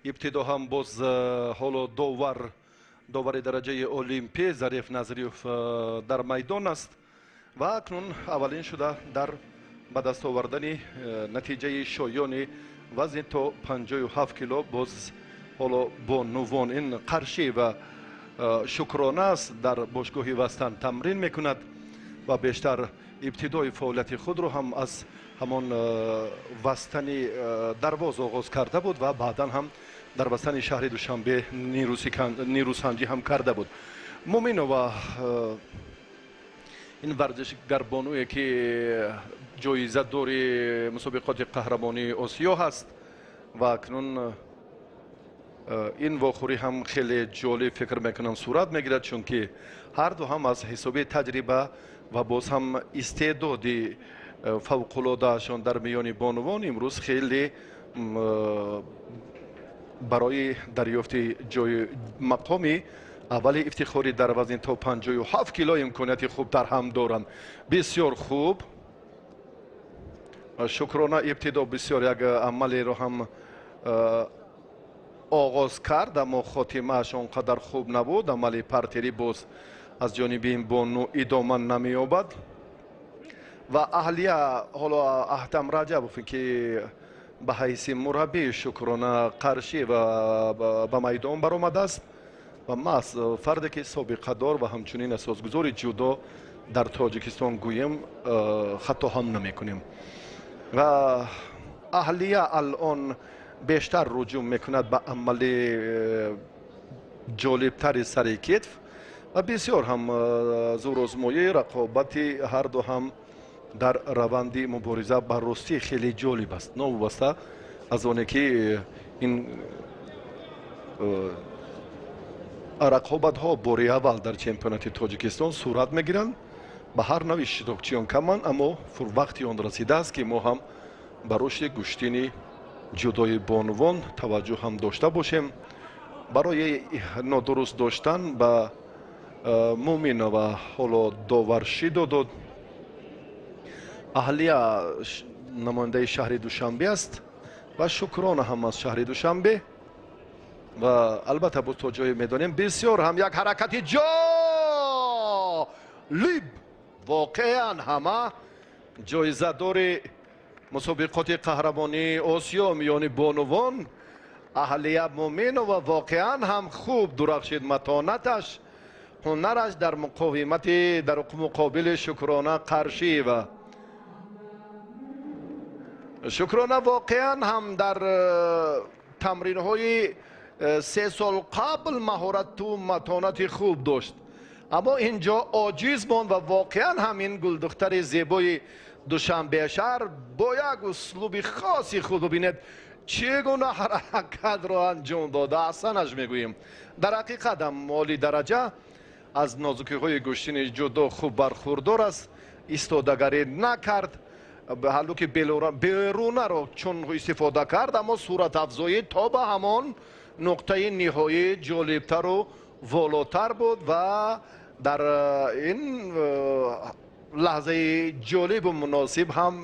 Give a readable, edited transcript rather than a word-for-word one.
Ибтидо ҳам боз ҳоло довар, довари дараҷаи олимпӣ Зариф Назриев дар майдон аст ва акнун аввалин шуда дар ба даст овардани натиҷаи шоёни вазни то 57 кило боз ҳоло бонувон ин Қаршиева Шукрона аст, дар бошгоҳи Вастан тамрин мекунад ва бештар ибтидои фаъолияти худро ҳам аз ҳамон Вастани Дарвоз оғоз карда буд ва баъдан ҳам дар Вастани шаҳри Душанбе нерӯсанҷӣ ҳам карда буд. Муминова, ин варзишгарбонуе ки ҷоизадори мусобиқоти қаҳрамонии Осиё ҳаст ва акнун ин вохӯрӣ ҳам хеле ҷолиб, фикр мекунам, сурат мегирад, чунки ҳарду ҳам аз ҳисоби таҷриба ва боз ҳам истеъдоди фавқулодаашон дар миёни бонувон имрӯз хеле барои дарёфти ҷои мақоми аввали ифтихорӣ дар вазни то 57 кило имконияти хубтар ҳам доранд. Бисёр хуб, Шукрона ибтидо бисёр як амалеро ҳам оғоз кард, аммо хотимааш он қадар хуб набуд. Амали партерӣ боз аз ҷониби ин бону идома намеёбад ва Аҳлия ҳоло Аҳтам Раҷабов, ки ба ҳайси мураббии Шукрона Қаршиева ба майдон баромадааст ва маҳз фарде ки собиқадор ва ҳамчунин асосгузори ҷудо дар Тоҷикистон гӯем, хато ҳам намекунем. Ва Аҳлия алон бештар руҷӯъ мекунад ба амали ҷолибтари сари китф ва бисёр ҳам зӯрозмоӣ, рақобати ҳарду ҳам дар раванди мубориза ба ростӣ хеле ҷолиб аст, новобаста аз оне ки ин рақобатҳо бори аввал дар чемпионати Тоҷикистон сурат мегиранд. Ба ҳар нави иштирокчиён каманд, аммо вақти он расидааст, ки мо ҳам ба рушди гӯштини ҷудои бонувон таваҷҷӯҳ ҳам дошта бошем. Барои нодуруст доштан ба Муминова ҳоло довар шидо дод. Аҳлия намояндаи шаҳри Душанбе аст ва Шукрона ҳам аз шаҳри Душанбе ва албатта боз то ҷое медонем, бисёр ҳам як ҳаракати ҷолиб, воқеан ҳама ҷоизадори мусобиқоти қаҳрамонии Осиё миёни бонувон Аҳлия Муминова воқеан ҳам хуб дурахшид, матонаташ, ҳунараш дар муқовимати дар муқобили Шукрона Қаршиева. Шукрона воқеан ҳам дар тамринҳои 3 сол қабл маҳорату матонати хуб дошт, аммо инҷо оҷиз монд ва воқеан ҳам ин гулдухтари зебои Душанбешаҳр бо як услуби хоси худ, бубинед, чӣ гуна ҳаракатро анҷом дода. Аҳсанаш мегӯем. Дар ҳақиқат ҳам олӣ дараҷа аз нозукиҳои гӯштини ҷудо хуб бархурдор аст. Истодагарӣ накард, ҳаллуки берунаро чун истифода кард, аммо суратафзоӣ то ба ҳамон нуқтаи ниҳоӣ ҷолибтару волотар буд ва дар ин лаҳзаи ҷолибу муносиб ҳам